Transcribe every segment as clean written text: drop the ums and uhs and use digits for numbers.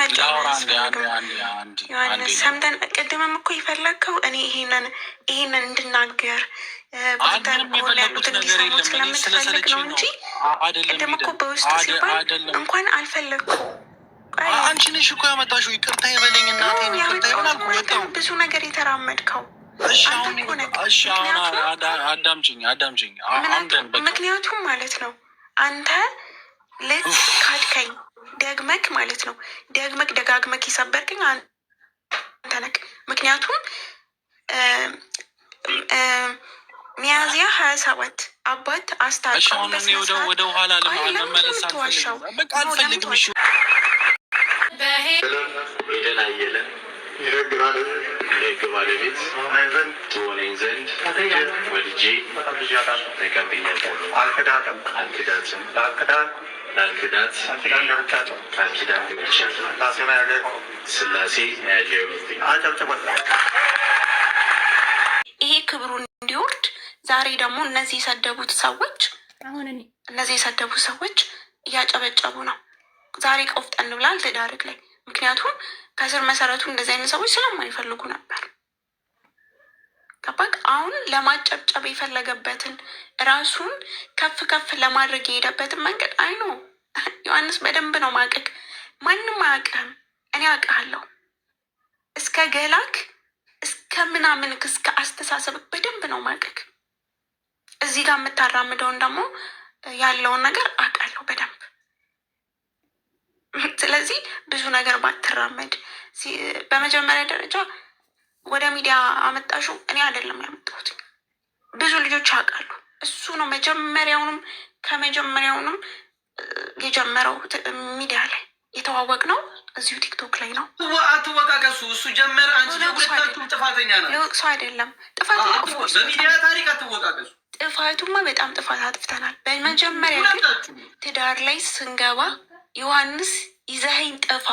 መጫወት ላውራ አንዴ አንዴ አያስፈልግም። አንዴ አንዴ አንዴ ዮሐንስ ነው። ሰምተን ቅድምም እኮ የፈለግከው እኔ ይሄንን እንድናገር አይ በአንተ ምንም ጎን የፈለኩት ያሉት ነገር እንዲሰሙት የለም። እኔ ስለምትፈልግ ስለሰለቸኝ ነው ነው። እንጂ አይደለም ቅድም እኮ ሄደን በውስጥ ሲባል አይደለም እንኳን አልፈለግኩም። ቆይ አንቺ ነሽ እኮ ያመጣሽው። ይቅርታ ይበለኝ No እናቴን፣ ይቅርታ ይበል አልኩ፣ ያመጣሁትማ አንተ ወጣሁ። ነህ ብዙ ነገር የተራመድከው እሺ አንተ አሁን እኮ ነህ። እሺ አሁን ምክንያቱም አዳምጪኝ አዳምጪኝ። አምደን በቃ ምክንያቱም ማለት ነው አንተ ልክ ካድከኝ ደግመክ ማለት ነው ደግመክ ደጋግመክ የሰበርከኝ አንተ ነህ። ምክንያቱም ሚያዝያ 27 አባት እሺ አስታርቀው አሁን እኔ በስነ ወደ ስርዓት ወደ ኋላ ቆይ ለምንድን ነው መመለስ የምትዋሻው? አልፈልግም። በቃ No ለምን አልፈልግም። እሺ ትዋሻ? ኤደን አየለ የህግ ባለቤት ትሆነኝ ዘንድ ወልጄ ተቀብያታለሁ። አልክዳትም። ላልክዳት ቃል ኪዳን ገብቻለሁ። ስላሴ መያዣ ይሁንብኝ። ይሄ ክብሩ እንዲወርድ ዛሬ ደግሞ እነዚህ የሰደቡት ሰዎች አሁን እኔ እነዚህ የሰደቡት ሰዎች እያጨበጨቡ ነው። ዛሬ ቆፍጠን ብላል ትዳርክ ላይ፣ ምክንያቱም ከስር መሰረቱ እንደዚህ አይነት ሰዎች ስለማይፈልጉ ነበር። ገባክ? አሁን ለማጨብጨብ የፈለገበትን ራሱን ከፍ ከፍ ለማድረግ የሄደበትን መንገድ አይኖ ዮሐንስ በደንብ ነው ማቅክ። ማንም አያውቅህም፣ እኔ አውቅሃለሁ። እስከ ገላክ እስከ ምናምንክ እስከ አስተሳሰብክ በደንብ ነው ማቅክ። እዚህ ጋር የምታራምደውን ደግሞ ያለውን ነገር አውቃለሁ በደንብ። ስለዚህ ብዙ ነገር ባትራመድ በመጀመሪያ ደረጃ ወደ ሚዲያ አመጣሹ እኔ አይደለም ያመጣሁት፣ ብዙ ልጆች ያውቃሉ። እሱ ነው መጀመሪያውንም ከመጀመሪያውንም የጀመረው ሚዲያ ላይ የተዋወቅ ነው እዚሁ ቲክቶክ ላይ ነው። አትወቃቀሱ። እሱ ጀመረ፣ አንቺ ልወቅሰው ሁለታችሁም አይደለም ጥፋተኛ ናችሁ። ልወቅሰው አይደለም ጥፋቱ of course በሚዲያ ታሪክ አትወቃቀሱ። ጥፋቱማ በጣም ጥፋት አጥፍተናል። በመጀመሪያ ግን ሁለታችሁም ትዳር ላይ ስንገባ ዮሐንስ ይዘኸኝ ጥፋ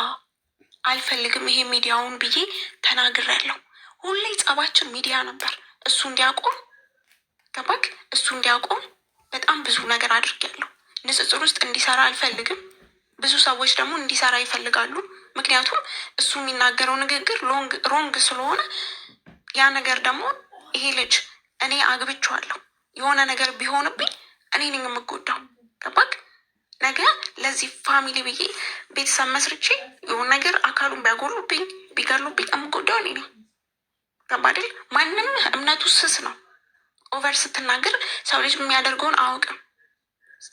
አልፈልግም ይሄ ሚዲያውን ብዬ ተናግሬያለሁ። ሁሌ ጸባችን ሚዲያ ነበር። እሱ እንዲያቆም ገባክ? እሱ እንዲያቆም በጣም ብዙ ነገር አድርጌያለሁ። ንጽጽር ውስጥ እንዲሰራ አልፈልግም። ብዙ ሰዎች ደግሞ እንዲሰራ ይፈልጋሉ። ምክንያቱም እሱ የሚናገረው ንግግር wrong ስለሆነ ያ ነገር ደግሞ ይሄ ልጅ እኔ አግብቼዋለሁ የሆነ ነገር ቢሆንብኝ እኔ ነኝ የምጎዳው። ገባክ? ነገ ለዚህ family ብዬ ቤተሰብ መስርቼ የሆነ ነገር አካሉን ቢያጎሉብኝ ቢገሉብኝ የምጎዳው እኔ ነኝ። ገባ አይደል? ማንም እምነቱ ስስ ነው። Over ስትናገር ሰው ልጅ የሚያደርገውን አያውቅም።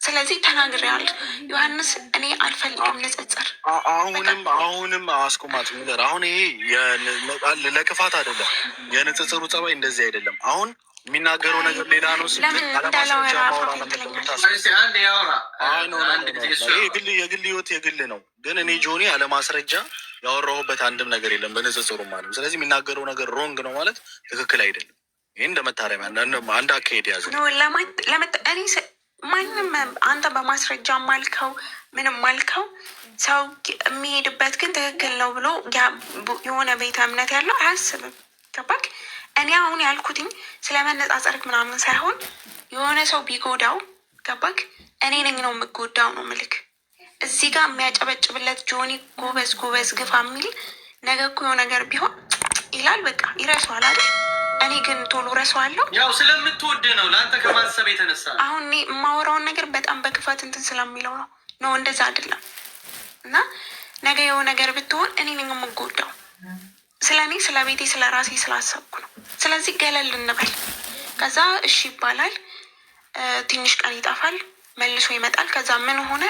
ስለዚህ ተናግሬያለሁ። ዮሐንስ እኔ አልፈልግም ንጽጽር። አሁንም አሁንም አስቁማት ሚለር አሁን ይሄ ለክፋት አይደለም። የንጽጽሩ ጸባይ እንደዚህ አይደለም። አሁን የሚናገረው ነገር ሌላ ነው ስትል ለምን አለማስረጃ እንዳላወራ ማውራ አፋፌን ነው ትለኛለህ? የምታስበው። እስኪ አንድ ያውራ። አይ no no አንድ no ጊዜ no እሱ ይሄ ያውራ። የግል ህይወት የግል ነው። ግን እኔ ጆኒ አለማስረጃ ያወራሁበት አንድም ነገር የለም በንጽጽሩ ማለት። ስለዚህ የሚናገረው ነገር wrong ነው ማለት ትክክል አይደለም። ይህ እንደ መታረሚያ አንድ አካሄድ ያዘ። No እኔ ማንም አንተ በማስረጃ ማልከው ምንም ማልከው ሰው የሚሄድበት ግን ትክክል ነው ብሎ የሆነ ቤተ እምነት ያለው አያስብም። ገባክ? እኔ አሁን ያልኩትኝ ስለ መነጻጸርክ ምናምን ሳይሆን የሆነ ሰው ቢጎዳው ገባክ? እኔ ነኝ ነው የምጎዳው ነው ምልክ። እዚህ ጋር የሚያጨበጭብለት ጆኒ ጎበዝ ጎበዝ ግፋ የሚል ነገ እኮ የሆነ ነገር ቢሆን ይላል፣ በቃ ይረሳዋል አይደል? እኔ ግን ቶሎ ረሳዋለሁ። ያው ስለምትወድ ነው፣ ለአንተ ከማሰብ የተነሳ ነው። አሁን እኔ የማወራውን ነገር በጣም በክፋት እንትን ስለሚለው ነው። No እንደዛ አይደለም። እና ነገ የሆነ ነገር ብትሆን እኔ ነኝ የምጎዳው። ስለ እኔ፣ ስለ ቤቴ፣ ስለ ራሴ ስላሰብኩ ነው። ስለዚህ ገለል እንበል። ከዛ እሺ ይባላል። ትንሽ ቀን ይጠፋል፣ መልሶ ይመጣል። ከዛ ምን ሆነ?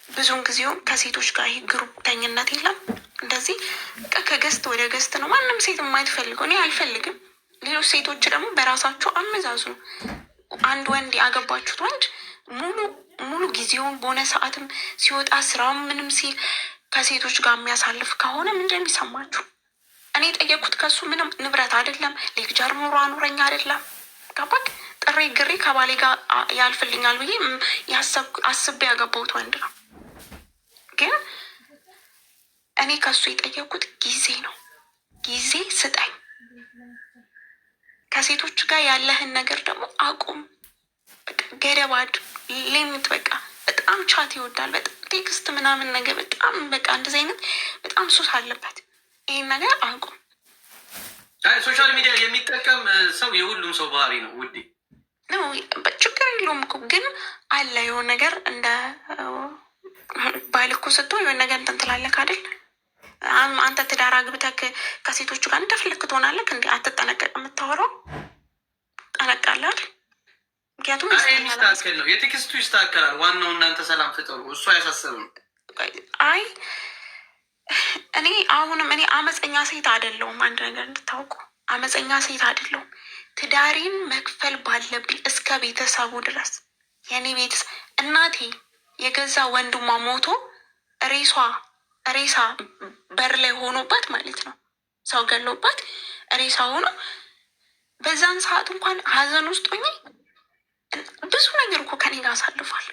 ብዙውን ጊዜው ከሴቶች ጋር ይሄ group ተኝነት የለም እንደዚህ በቃ ከ guest ወደ guest ነው። ማንም ሴት የማይትፈልገው እኔ አልፈልግም። ሌሎች ሴቶች ደግሞ በራሳቸው አመዛዙ ነው። አንድ ወንድ ያገባችሁት ወንድ ሙሉ ሙሉ ጊዜውን በሆነ ሰዓትም ሲወጣ ስራውን ምንም ሲል ከሴቶች ጋር የሚያሳልፍ ከሆነ ምንድን ነው የሚሰማችሁ? እኔ የጠየኩት ከሱ ምንም ንብረት አይደለም፣ luxury ኑሮ አኑረኝ አይደለም። ገባክ? ጥሬ ግሬ ከባሌ ጋር ያልፍልኛል ብዬ አስቤ ያገባሁት ወንድ ነው። ግን እኔ ከሱ የጠየኩት ጊዜ ነው። ጊዜ ስጠኝ። ከሴቶች ጋር ያለህን ነገር ደግሞ አቁም። በቃ ገደብ አድርግ፣ limit። በቃ በጣም chat ይወዳል። በጣም Text ምናምን ነገር በጣም በቃ እንደዚህ አይነት በጣም ሱስ አለበት። ይሄን ነገር አቁም። Social media የሚጠቀም ሰው የሁሉም ሰው ባህሪ ነው ውዴ። ነው ችግር የለውም እኮ ግን አለ የሆነ ነገር እንደ ባል እኮ ስትሆን የሆነ ነገር እንትን ትላለህ አይደል? አንተ ትዳር አግብተህ ከሴቶቹ ጋር እንደፈለክ ትሆናለህ እንዴ? አትጠነቀቅ። የምታወራው ጠነቃለህ አይደል? ምክንያቱም የሚስተካከል ነው፣ የ text ኡ ይስተካከላል። ዋናው እናንተ ሰላም ፍጠሩ፣ እሱ አያሳስብም። አይ እኔ አሁንም እኔ አመፀኛ ሴት አይደለሁም። አንድ ነገር እንድታውቁ አመፀኛ ሴት አይደለሁም። ትዳሬን መክፈል ባለብኝ እስከ ቤተሰቡ ድረስ የእኔ ቤተሰብ እናቴ የገዛ ወንድሟ ሞቶ ሬሳ በር ላይ ሆኖባት ማለት ነው፣ ሰው ገሎባት ሬሳ ሆኖ በዛን ሰዓት እንኳን ሀዘን ውስጥ ሆኜ ብዙ ነገር እኮ ከኔ ጋር አሳልፏል።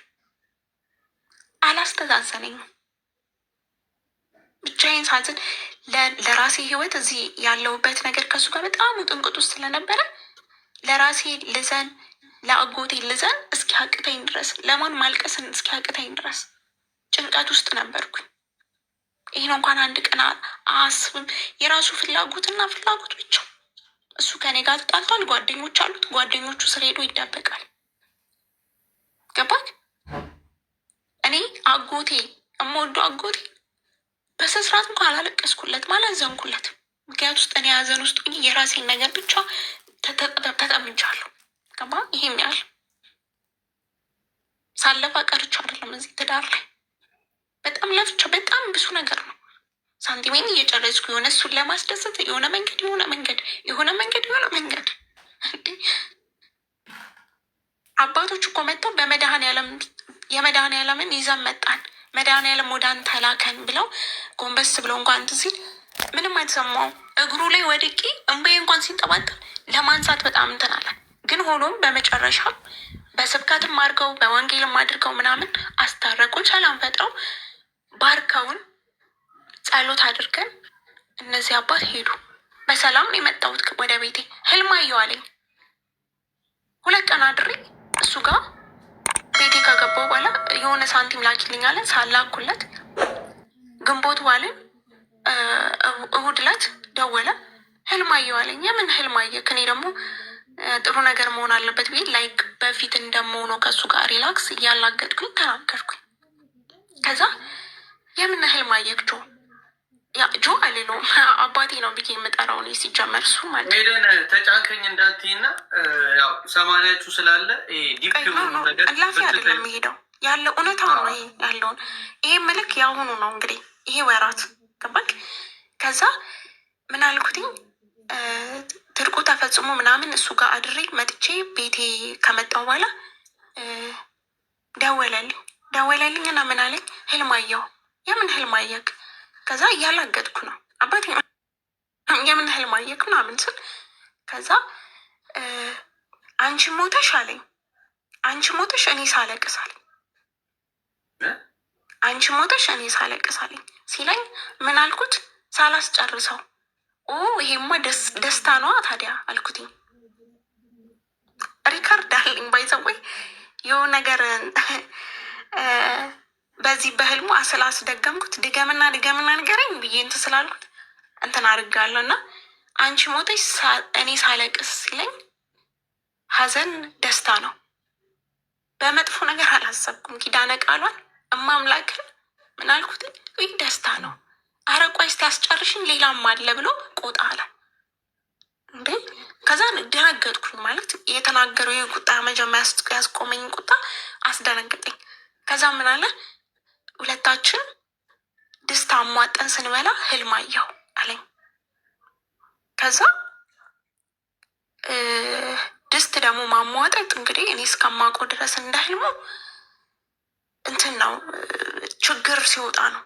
አላስተዛዘነኝም። ብቻዬን ሳዝን ለራሴ ህይወት እዚህ ያለሁበት ነገር ከእሱ ጋር በጣም ውጥንቅጥ ውስጥ ስለነበረ ለራሴ ልዘን፣ ለአጎቴ ልዘን እስኪያቅተኝ ድረስ፣ ለማን ማልቀስን እስኪያቅተኝ ድረስ ጭንቀት ውስጥ ነበርኩኝ። ይህን እንኳን አንድ ቀን አያስብም። የራሱ ፍላጎትና ፍላጎት ብቻ። እሱ ከኔ ጋር ተጣልቷል። ጓደኞች አሉት። ጓደኞቹ ስር ሄዶ ይደበቃል። ገባክ? እኔ አጎቴ እምወደው አጎቴ በስስራት እንኳን አላለቀስኩለትም፣ አላዘንኩለትም። ምክንያት ውስጥ እኔ ሀዘን ውስጥ ሆኜ የራሴን ነገር ብቻ ተጠምጃለሁ። ገባ? ይሄም ያህል ሳለፋ ቀርቻ አይደለም እዚህ ትዳር ላይ በጣም ለፍቻ፣ በጣም ብዙ ነገር ነው። ሳንቲሜን እየጨረስኩ የሆነ እሱን ለማስደሰት የሆነ መንገድ የሆነ መንገድ የሆነ መንገድ የሆነ መንገድ አባቶች እኮ መጥተው በመድኃኔዓለም የመድኃኔዓለምን ይዘን መጣን፣ መድኃኔዓለም ወደ አንተ ላከን ብለው ጎንበስ ብለው እንኳን እንትን ሲል ምንም አይተሰማውም። እግሩ ላይ ወድቄ እምባዬ እንኳን ሲንጠባጠብ ለማንሳት በጣም እንትን አለ። ግን ሆኖም በመጨረሻ በስብከትም አድርገው በወንጌልም አድርገው ምናምን አስታረቁን፣ ሰላም ፈጥረው ባርከውን ጸሎት አድርገን እነዚህ አባት ሄዱ። በሰላም ነው የመጣሁት ወደ ቤቴ። ህልም አየሁ አለኝ። 2 ቀን አድሬ እሱ ጋር ቤቴ ከገባሁ በኋላ የሆነ ሳንቲም ላኪልኝ አለ። ሳላኩለት ግንቦት ዋልን። እሑድ ዕለት ደወለ። ህልም አየሁ አለኝ። የምን ህልም አየህ? እኔ ደግሞ ጥሩ ነገር መሆን አለበት ብዬ like በፊት እንደመሆነው ከእሱ ጋር relax እያላገጥኩኝ ተናገርኩኝ። ከዛ የምን ህልም አየህ ጆ? ያ ጆ አልለውም አባቴ ነው ብዬ የምጠራው እኔ ሲጀመር እሱ ማለት ነው። ሄደን ተጫንከኝ እንዳትይና ያው ሰማንያችሁ ስላለ ይሄ deep የሆኑ ነገር እላፊ አይደለም የሚሄደው ያለው እውነታው ነው። ይሄ ያለውን ይሄ ምልክ የአሁኑ ነው እንግዲህ ይሄ ወራት ገባክ። ከዛ ምን አልኩትኝ ትርቁ ተፈጽሞ ምናምን እሱ ጋር አድሬ መጥቼ ቤቴ ከመጣሁ በኋላ ደወለልኝ እና ምን አለኝ፣ ህልም አየሁ። የምን ህልም አየክ? ከዛ እያላገጥኩ ነው አባቴ የምን ህልም አየክ ምናምን ስል ከዛ አንቺ ሞተሽ አለኝ። አንቺ ሞተሽ እኔ ሳለቅስ አለኝ። አንቺ ሞተሽ እኔ ሳለቅስ አለኝ ሲለኝ ምን አልኩት ሳላስጨርሰው፣ ኦ ይሄማ ደስታ ነዋ ታዲያ አልኩትኝ። Record አለኝ by the way የሆነ ነገር በዚህ በህልሙ ስላስደገምኩት ድገምና ድገምና ንገረኝ ብዬ እንትን ስላልኩት እንትን አድርጋለሁ እና አንቺ ሞተሽ እኔ ሳለቅስ ሲለኝ ሀዘን ደስታ ነው። በመጥፎ ነገር አላሰብኩም። ኪዳነ ቃሏን እማምላክን ምን አልኩት? ይህ ደስታ ነው። ኧረ ቆይ እስኪ አስጨርሽኝ ሌላም አለ ብሎ ቆጣ አለ እንዴ። ከዛ ደነገጥኩኝ። ማለት የተናገረው ይህ ቁጣ መጀመሪያ ያስቆመኝ ቁጣ አስደነገጠኝ። ከዛ ምን አለ፣ ሁለታችን ድስት አሟጠን ስንበላ ህልም አየሁ አለኝ። ከዛ ድስት ደግሞ ማሟጠጥ እንግዲህ እኔ እስከማውቀው ድረስ እንደ ህልሙ እንትን ነው፣ ችግር ሲወጣ ነው።